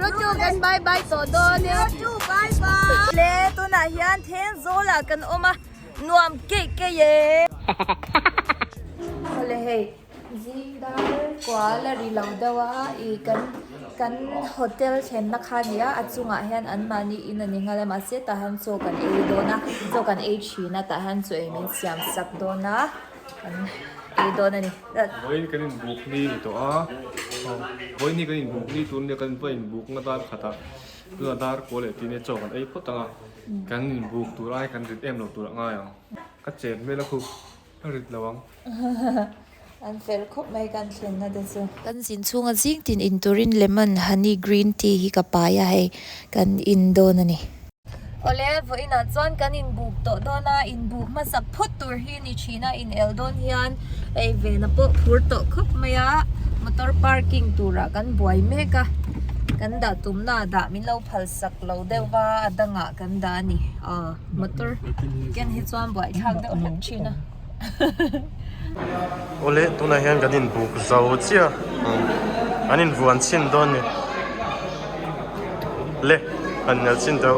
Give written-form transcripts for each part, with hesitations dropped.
02 kan bye bye tawh dawn e. 02 bye bye. Le tunah hian Thenzawl ah kan awm a nuam keih keih e. Awle hei zing dar kual a ri lo deuh a ih kan kan hotel thlenna kha a ni a a chungah hian anmahni in a ni nghal a mahse tah hian chaw kan ei dawn a chaw kan ei thin a tah hian chaw ei min siam sak dawn a. Kan ei dawn a ni. Vawiin kan inbuk ni ni tawh a, vawiin hi kan inbuk ni tur nia kan va inbuk na dar khatah tuna dar kawl leh tih nia chaw kan ei phawt ang a, kan inbuk tur ai kan rit em lo tur a ngai ang, ka chen hmel a khup a rit lo ang. An fel khawp mai kan thlenna te chu. Kan zin chhunga zing tin in turin lemon honey green tea hi ka pai a hei kan in dawn a ni. Awle, vawiinah chuan kan inbuk tawh dawn a, inbuk hmasak phawt tur hi ni thin a, inel dawn hian hei vena pawh phur tawh khawp mai a, motor parking turah kan buai mek a, kan dah tumna ah dah min lo phal sak lo deuh va, a dangah kan dah a ni, aw motor ken hi chuan buaithlak deuh hlek thin a. Awle tunah hian kan inbuk zo chiah a an invuan chhin dawn a ni le an nel chhin tho.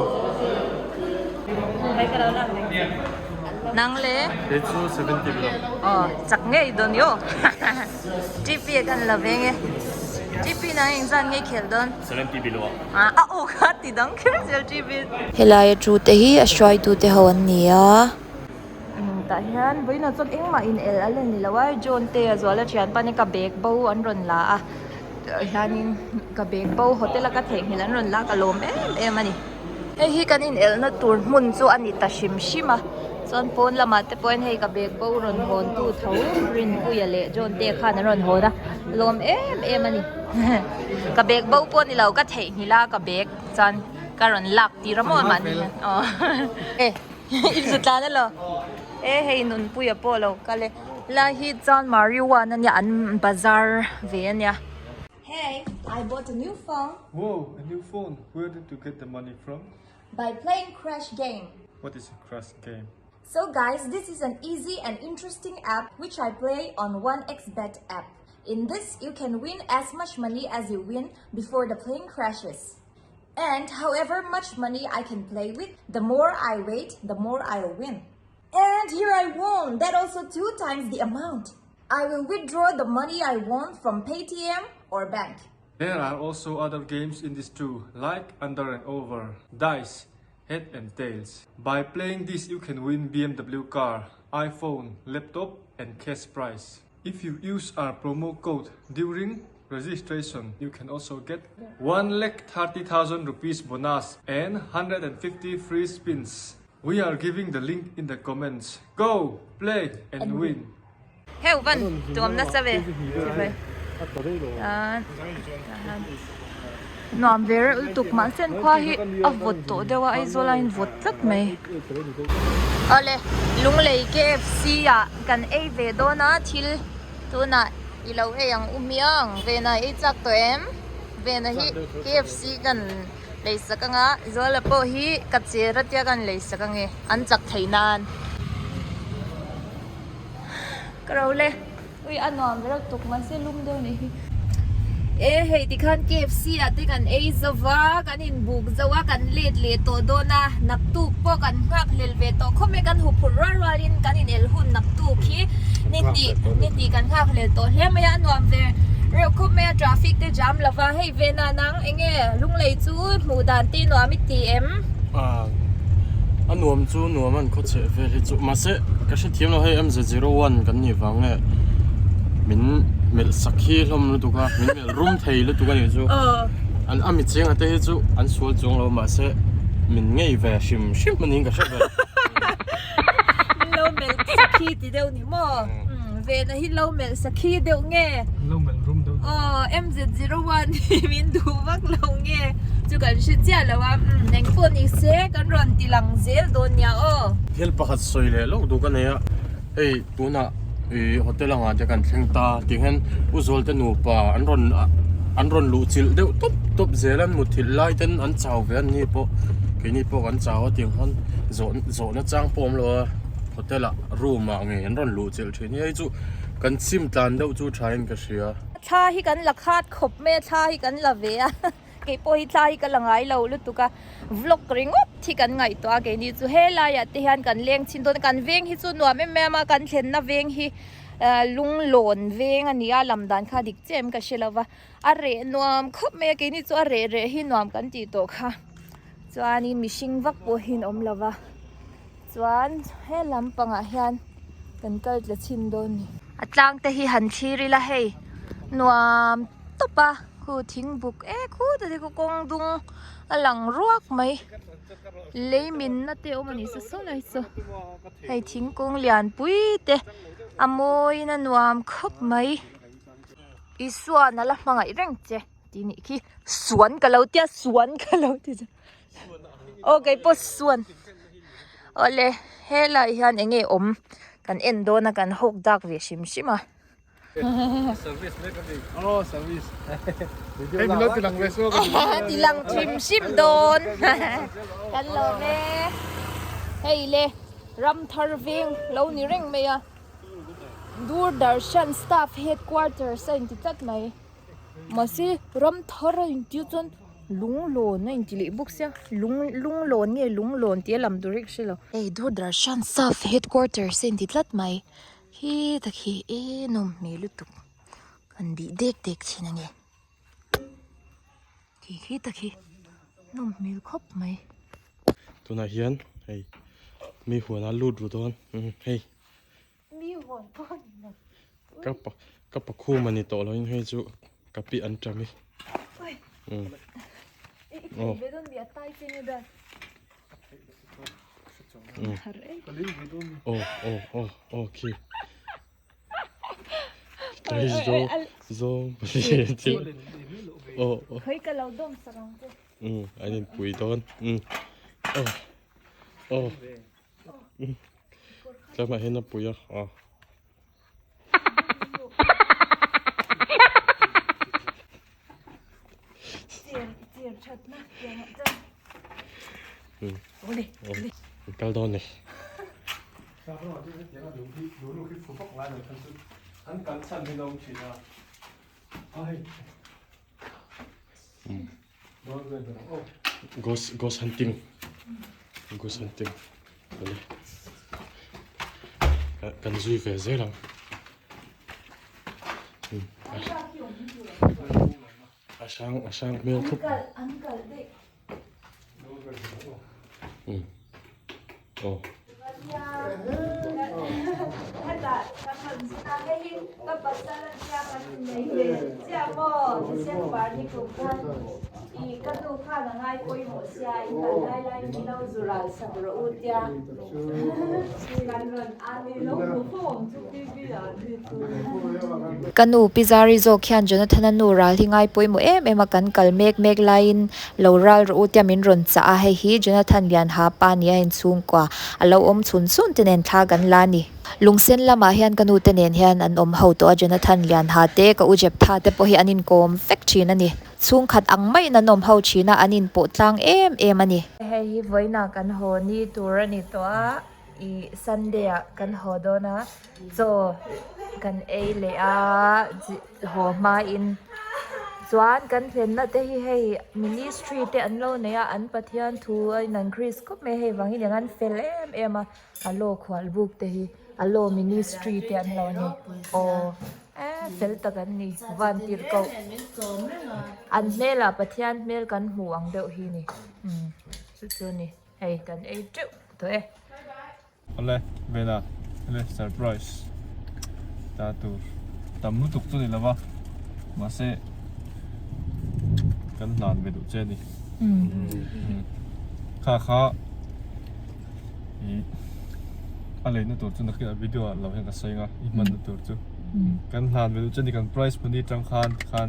Nang le? Kei chu 70 below. Aw chak ngei dawn i aw TP a kan la veng e TP nang engzat ngei khelh dawn? 70 below a. A aw kha ti dang kher zel TP. Helai a thu te hi a hruaitu te ho an ni a. Tah hian vawiinah chuan engmah in el a la ni lo a John te a zual a thianpa nen ka bag bo an rawn la a tah hianin ka bag bo hotel a ka theihnghilh an rawn la a ka lawm em em a ni hei hi kan in elna tur hmun chu a ni ta hrim hrim a chuan pawn lamah te pawhin hei ka bag bo rawn hawn tu tho Rinpuia leh John te khan an rawn hawn a lawm em em a ni ka bag bo pawh a ni lo ka theihnghilh a ka bag chuan ka rawn lak tir a maw mahni hian aw e. In tlan alo e hei nunpuia pawh alo kal e lai hi chuan marijuana ania an bazar ve ania. Hey, I bought a new phone. Whoa, a new phone. Where did you get the money from? By playing Crash Game. What is a Crash Game? So guys, this is an easy and interesting app which I play on 1xBet app. In this, you can win as much money as you win before the plane crashes. And however much money I can play with, the more I wait, the more I'll win. And here I won, that also two times the amount. I will withdraw the money I won from Paytm or bank. There are also other games in this too, like Under and Over, Dice, Head and Tails. By playing this you can win BMW car, iPhone, laptop and cash prize. If you use our promo code during registration, you can also get 1 lakh 30,000 rupees bonus and 150 free spins. We are giving the link in the comments. Go, play and win! Heuh van tuam nasa ve nuam ve reuh lutuk mahse an khua hi a vawt tawh deuh a Aizawl a in vawt tlat mai. Awle Lunglei KFC ah kan ei ve dawn a thil tunah i lo ei ang u hmiang Vena ei chak tawh em Vena hi KFC kan lei sak anga Zuala pawh hi ka cher a tia kan lei sak ange an chak thei nan ka ro le. Ui a nuam reuh tuk mahse lum deuh nih hi. E hei tikhan KFC ah te kan ei zo va kan inbuk zo a kan let leh tawh dawn a naktuk pawh kan nghak hlel ve tawh khawp mai kan huphurh rual rual in kan inel hun naktuk hi ni hnih ni hnih kan nghak hlel tawh hle mai a a nuam ve reuh khawp mai a traffic te jam lo va hei ve na nang enge lunglei chu hmuh dan te nuam i ti em? A nuam chu nuam an khaw chheh vel hi chu mahse ka hrethiam lo hei MZ01 kan nih vang nge min melh sak hi hlawm lutuk a min melh rum thei lutuk a nih chu an a mi chiang a te hi chu an sual chuang lo mahse min ngei ve hrim hrim a niin ka hre ve min lo melh sakhi ti deuh ni maw vena hi lo melh sakhi deuh nge lo melh rum deuh aw MZ01 hi min duh vak lo nge chu kan hre chiah lo a engpawh ni se kan rawn ti lang zel dawn nia aw thil pakhat sawi leh lawk duh ka nei a hei tunah ih hotel angah te kan thleng ta tih hian u zawl te nupa an rawn an rawn luh chilh deuh tawp tawp zel an muthilh lai ten an chau ve a ni pawh keini pawh kan chau a tiang khan zawh zawhna chang pawh a awm lo a hotel ah room ah ngei an rawn luh chilh thin hi hei chu kan chim tlan deuh chu tha in ka hria. Thla hi kan la khat khawp mai a thla hi kan la ve a. Keipawh hi thla hi ka la ngai lo lutuk a, vlog ringawt hi kan ngaihtuah a keini chu helaiah te hian kan leng chhin dawn a, kan veng hi chu nuam em em a, kan thlenna veng hi ahh lunglawn veng a ni a, lam dan kha dik chiah em ka hre lo va, a reh nuam khawp mai a, keini chu a reh reh hi nuam kan tih tawh kha, chuanin mihring vak pawh hi an awm lo va, chuan he lampangah hian kan kal tla chhin dawn a ni. A tlang te hi han thlir ila hei nuam tawp a. Khu thing buk e khu ta te khu kawng dung a lang ruak mai lei minna te a awm a ni saw saw lai saw hei thingkung lian pui te a mawiin a nuam khawp mai Isuan a la hmangaih reng che tih nih khi suan ka lo tia suan ka lo ti chu aw keipawh suan awle helai hian eng nge awm kan en dawn a kan hawk dak ve hrim hrim a. Service mek a ni. Oh service. Hei min lo ti lang ve suak a ni. Ti lang hrim hrim dawn. Kan lawm e. Hei le ram thar veng lo ni reng mai a. Doordarshan staff headquarters a inti tlat mai. Mahse ram thar a inti chuan lunglawn a inti leh bawk sia. Lung lunglawn nge lunglawn tih a lam tur hi ka hre lo. Hei Doordarshan staff headquarters a inti tlat mai. Hi tak hi e nawm hmel lutuk han bih dek dek thin a ni khi khi tak hi nawm hmel khawp mai. Tunah hian hei mi huan a lut ru dawn hei mi huan pawh a ni lo ka pa ka pakhum a ni tawh lo in hei chu ka pi an ṭam i aw Aw aw aw aw khi Kai zo zo thil aw aw Khoi ka lo dawm sak ang che. Um an in pui dawn um aw aw um tlema hian a pui a aw. Kal dawn ni. Ghost ghost hunting. Ghost hunting. Kan zui ve zel ang. A hrang a hrang hmel thup. Aw. Ka nu Pi Zari zawk hian Jonathan-a nu ral hi ngai pawimawh em em a, kan kal mek mek laiin lo ral rawh u tia min rawn chah a, hei hi Jonathan Lianha pa nia inchhungkua a lo awm chhun chhun te nen thla kan la a ni. Lungsen lamah hian ka nu te nen hian an awm ho tawh a, Jonathan Lianha te, ka u Jeptha te pawh hi an inkawm vek thin a ni. Chhungkhat ang maiin an awm ho thin a, an inpawh tlang em em a ni. Hei hi vawiinah kan haw ni tur a ni tawh a, ih Sunday ah kan haw dawn a, chaw kan ei leh a, haw hmain chuan kan hlenna te hi hei ministry te an lo nei a, an Pathian thu a in an Chris khawp mai a, hei vang hi eng an fel em em a, a law khual buk te hi a law ministry te an lo ni aw eee fel tak an ni van tirh koh an hmelah Pathian hmel kan hmu ang deuh hi ni umm chu chu a ni hei kan ei teuh tawh e. Awle Vena awle surprise ta tur tam lutuk chu ni lo va mahse kan hlan ve duh che a ni kha kha ih a leina tur chu nakinah video ah lo hian ka sawi ang a i hmanna tur chu kan hlan ve duh che a ni kan prize money atang khan tikhan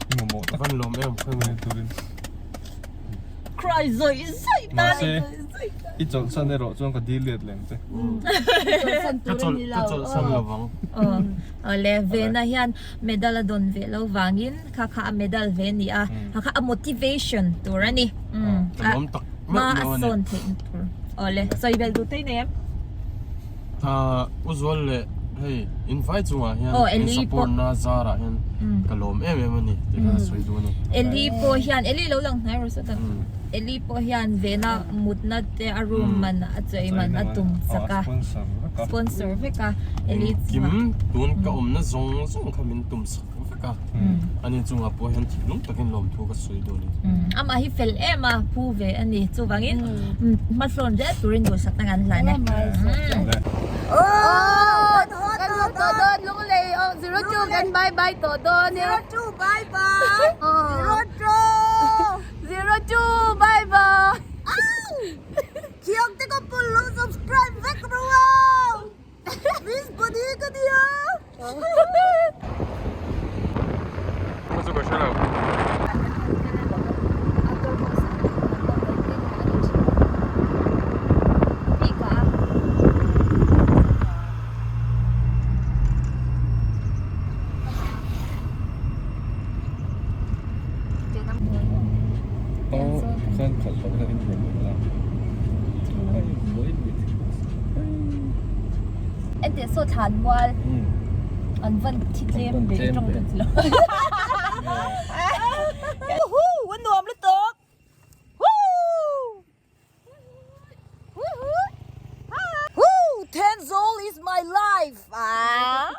i mamawh tak Van lawm em hman turin. Cry zawih zawih ta ni Mahse i chawlhsan erawh chuan ka dil let lem che. Chawlhsan Ka tur a chawlh ni ka lo. chawlhsan lovang. Aw awle Vena hian medal a dawn ve lo vangin kha kha a medal ve a ni a kha kha a motivation tur a ni. Ka lawm tak Hma meuh a meuh a ni. sawn theih na tur. Awle sawi bel duh te i nei em? Ah Uzual leh. Hei invai chungah hian in support na zarah hian ka lawm em em a ni tih kha ka sawi duh a ni. Eli pawh hian Eli lo lang hnai rawh sawt a. Eli pawh hian vena mutna te a room man a chawi man a tum sak a. Sponsor vek a Eli chungah. Kim tun ka awmna zawng zawng kha min tum sak vek a. Ani chungah pawh hian thinlung takin lawmthu ka sawi duh a ni. Amah hi fel em a phu ve a ni. Chuvangin hmasawn zel turin duhsakna kan hlan e. Aw kan haw tawh dawn lunglei aw zero two kan bye bye tawh dawn e. Zero two bye bye. Zero two. Zero two bye bye. Thiam te ka pul lo subscribe vek rawh aw. Miss Bunny ka nia. Ka chu ka hre lo. Enteh saw thlan mual an van thi tlem ve tawng ka ti lo. Woohoo! A nuam lutuk! Woo! Woo! Thenzawl is my life! Ah!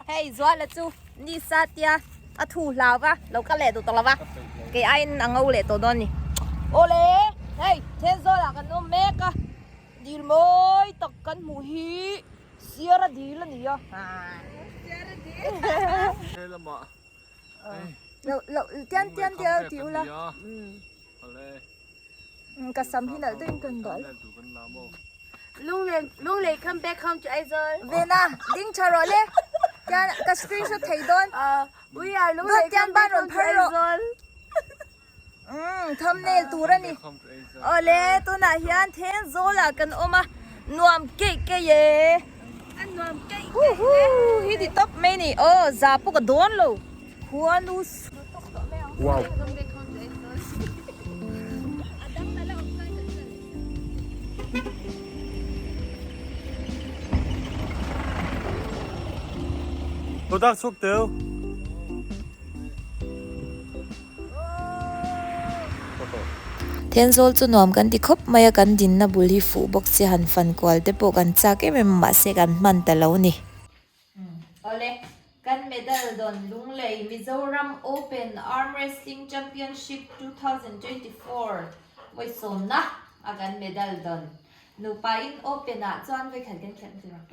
Hei Zuala chu ni sa tia a thu hlau va lo kal leh duh tawh lo va kei aiin a ngo leh tawh dawn a ni. Awle! Hei Thenzawl ah kan awm mek a. Dil mawi tak kan hmuh hi Sierra dil a ni a. Sierra dil. He lamah hei. Lo lo tian tian tial ti ula. Ka sam hi nalh deuhin kan bal. Lunglei lunglei come back home to Aizawl. Vena ding tha rawh le. Tian ka screenshot thei dawn. We are lunglei come back home to Aizawl. Umm thumbnail tur a ni. Awle tunah hian Thenzawl-ah kan awm a, nuam keih keih e. A nuam keih keih e. Hi ti tawp mai ni. Aw za pawh ka dawn lo. Khuanu Wow. Tudak chuk teu. Thenzawl chu nuam kan ti khawp mai a, kan dinna bul hi fuh bawk sia han fan kual te pawh kan chak em em a mahse kan hman ta lo ni. Awle, kan medal dawn Lunglei Mizoram Open Arm Wrestling Championship 2024 vawisawmna a kan medal dawn nupa in Open ah chuan vawikhat kan khelh ang tiraw?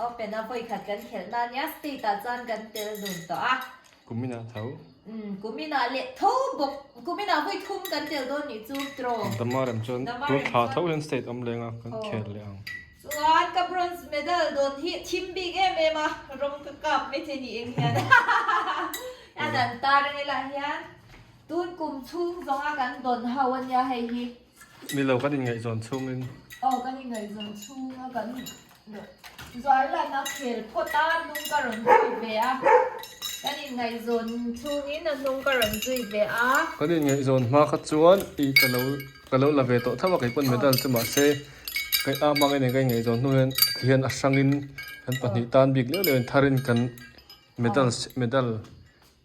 Open a vawikhat kan khelh na nia state ah chuan kan tel dun tawh a. Kuminah tho. Umm kuminah leh tho bawk. Kuminah vawi thum kan tel dawn nih chu tiraw. Dama rem chuan tun thla tho hian state awm leng a kan khel leh ang. Chuan ka bronze medal dawn hi thim bik em em a rawng ka kap mai thei ni eng hian. Hian an tar ang elah hian tun kum chhung zawnga kan dawn ho ania hei hi. Ni lo kan inngaihzawn chhungin. Aw kan inngaihzawn chhunga kan Zualana khel phawt a hnung ka rawn zui ve a. Kan inngaihzawn chhungin a hnung ka rawn zui ve a. Kan inngaihzawn hma kha chuan i ka lo ka lo la ve tawh tho a kei pawn medal chu mahse kei a hmangin eng ka inngaihzawn hnu hian hian a hrangin kan pahnih tan bik leuh leuhin tharin kan medal medal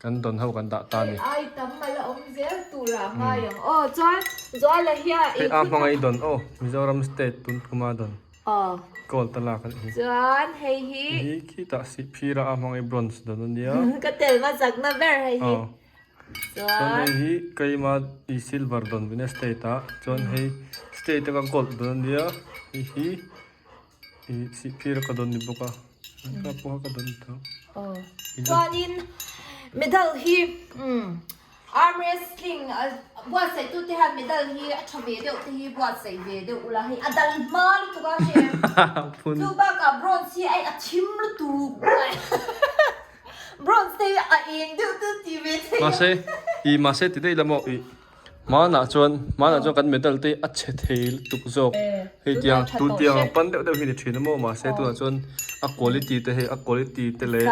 Kan dawn ho kan dah ta ni. Ai tam a la awm zel tur ah ngai ang aw chuan Zuala hian Hei a hmanga i dawn aw Mizoram state tun kuma dawn gold a lak a nih hi. Chuan hei hi. Hei hi khitah Sihphir a hmanga i bronze dawn a nia. Ka tel hmasak na ber hei hi. Chuan hei hi keima i silver dawn vin a state ah chuan hei state a ka gold dawn a nia hei hi. Ih sihphir ka dawn ni bawk a, ka pawh ka dawn tawh. Aw chuanin medal hi umm arm wrestling buatsaih tute hian medal hi a tha ve deuh te hi buatsaih ve deuh ula hei a dal hma lutuk a hre chu bakah bronze hi a thim lutuk bronze te hi a eng deuh deuh tih ve thei a. Mahse ih mahse ti daih la maw ih. Hmanah chuan hmanah chuan kan medal te a chhe thei lutuk zawk hei tiang tun tiang ang pan deuh deuh hi ni thin a maw mahse tunah chuan a quality te hei a quality te leh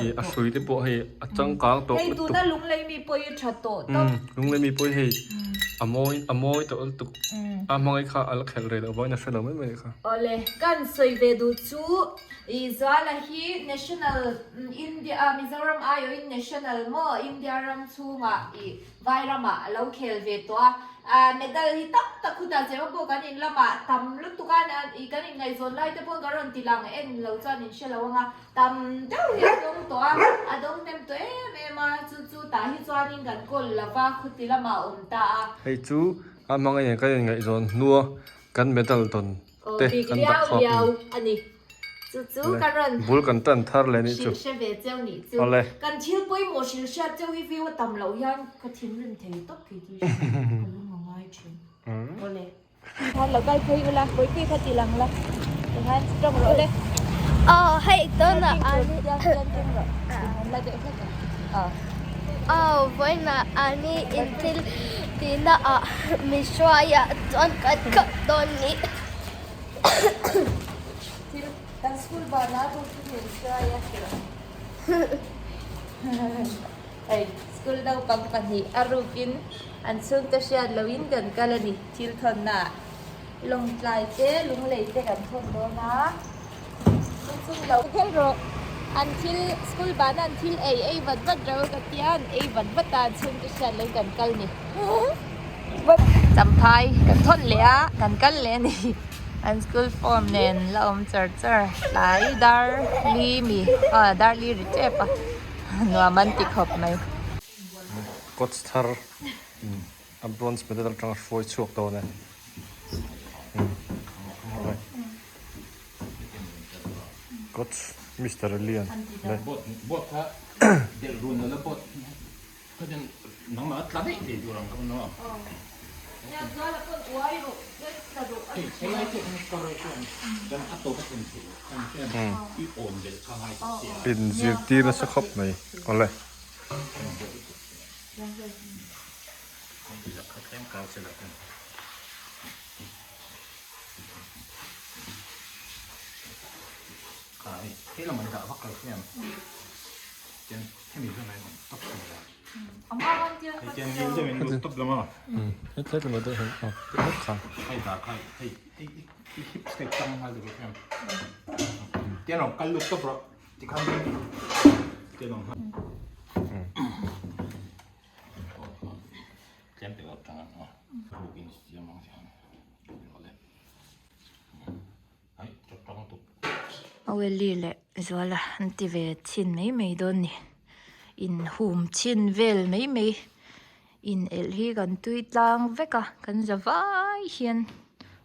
ih a hrui te pawh hei a changkang tawh lutuk umm lunglei mi pawh hi hei a mawi a mawi tawh lutuk a hmangaih kha a la khelh rei loh vangin a hre lo mai mai kha. Awle kan sawi ve duh chu ih Zuala hi national India Mizoram aiawhin national maw India ram chhungah ih Vai ramah a lo khel ve tawh a, ah medal hi tam tak khutah zema pawh kan in lamah tam lutuk a, ih kan inngaihzawn lai te pawh kan rawn ti lang en lo chuan in hre lo ang a, tam deuh hi a dawng tawh a, a dawng hnem tawh em em a, chu chu tah hi chuanin kan kawl lo va, khuti lamah a awm ta a. Hei chu a hmang eng kan inngaihzawn hnua kan medal dawn te kan dah khawp liau a ni. Chu chu ka rawn bul kan tan thar leh nih chu. Hrilh hre ve cheu nih chu. Awle. Kan thil pawimawh hrilh hriat cheu hi view a tam loh hian ka thinrim thei tawp khi tih hriat ka lung a ngai thin. Awle. Khan lo kal phei ula, Bawihpui kha ti lang la, tikhan tawng rawh le. Aw hei tunah an Aw vawiinah ani in thil tihna ah mi hruaiah chuan kan kal dawn ni. Thil kan school banah pawh chu hmel hruai a hrilh hei school naupang pahnih a rukin an chhungte hriat lohin kan kal a ni thil thawnna ah lawngtlai te lunglei te kan thawn dawn a chung chung lo vel rawh an thil school bana an thil ei ei vat vat ro ka tia an ei vat vat a an chhungte hriat lohin kan kal ni. Champhai kan thawn leh a kan kal leh a ni an school form nen la awm char char tlai dar li mi aw dar li ri tep a nuam an ti khawp mai. Coach thar a bronze medal atanga hruai chhuak dawn e. Coach Mister Lian. Inzirtir nasa khawp mai awle. Aweli leh Zuala an ti ve chhin mai mai dawn ni inhum chhin vel mai mai in elh hi kan tui tlang vek a kan za vai hian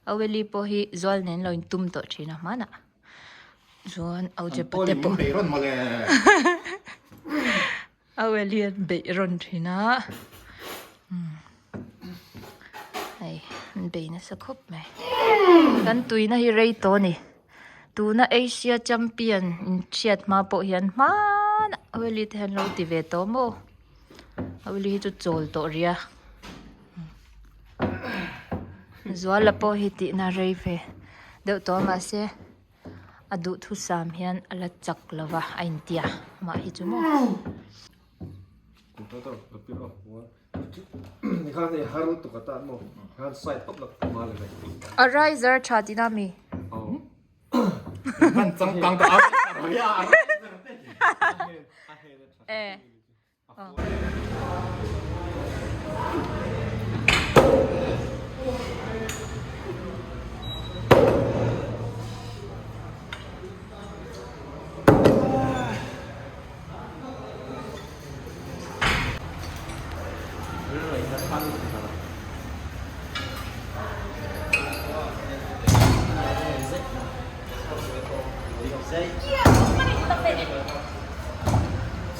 Aweli pawh hi Zual nen lo in tum tawh thin a hmanah chuan Auchepa te pawh Aweli an beih rawn thin a hei an bei nasa khawp mai kan tuina hi rei tawh a ni tuna Asia champion inhriat hma pawh hian hmanah Aweli te hian lo ti ve tawh maw Aweli hi chu chawl tawh rih a Zuala pawh hi tihna rei ve deuh tawh a mahse. A duhthusam hian a la chak lo va a intia amah hi chu maw. A riser tha tina mi. E.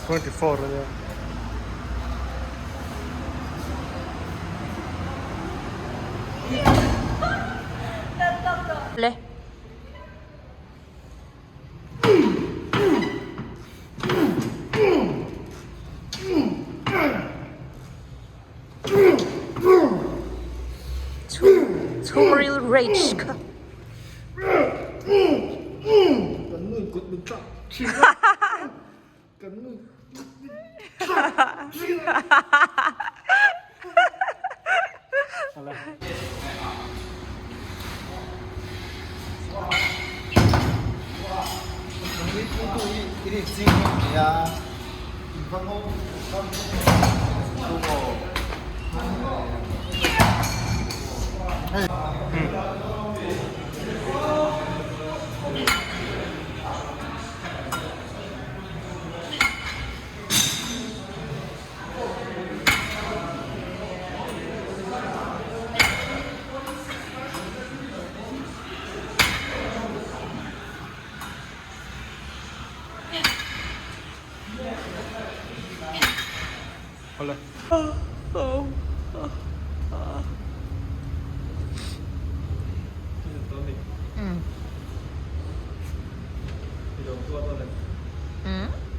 24 ania. Le. Chhungril rage kha.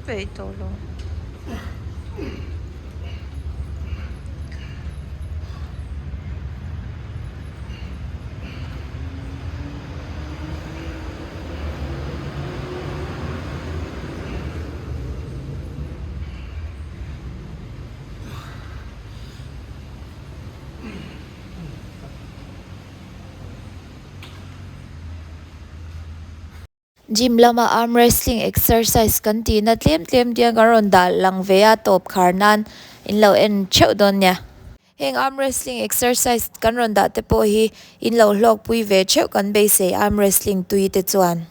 Peih tawh lo. Gym lama arm wrestling exercise kan tihna tlem tlem te hian kan rawn dah lang ve a tawp khar nan in lo en theuh dawn nia. Heng arm wrestling exercise kan rawn dah te pawh hi in lo hlawk pui ve theuh kan beisei arm wrestling tui te chuan.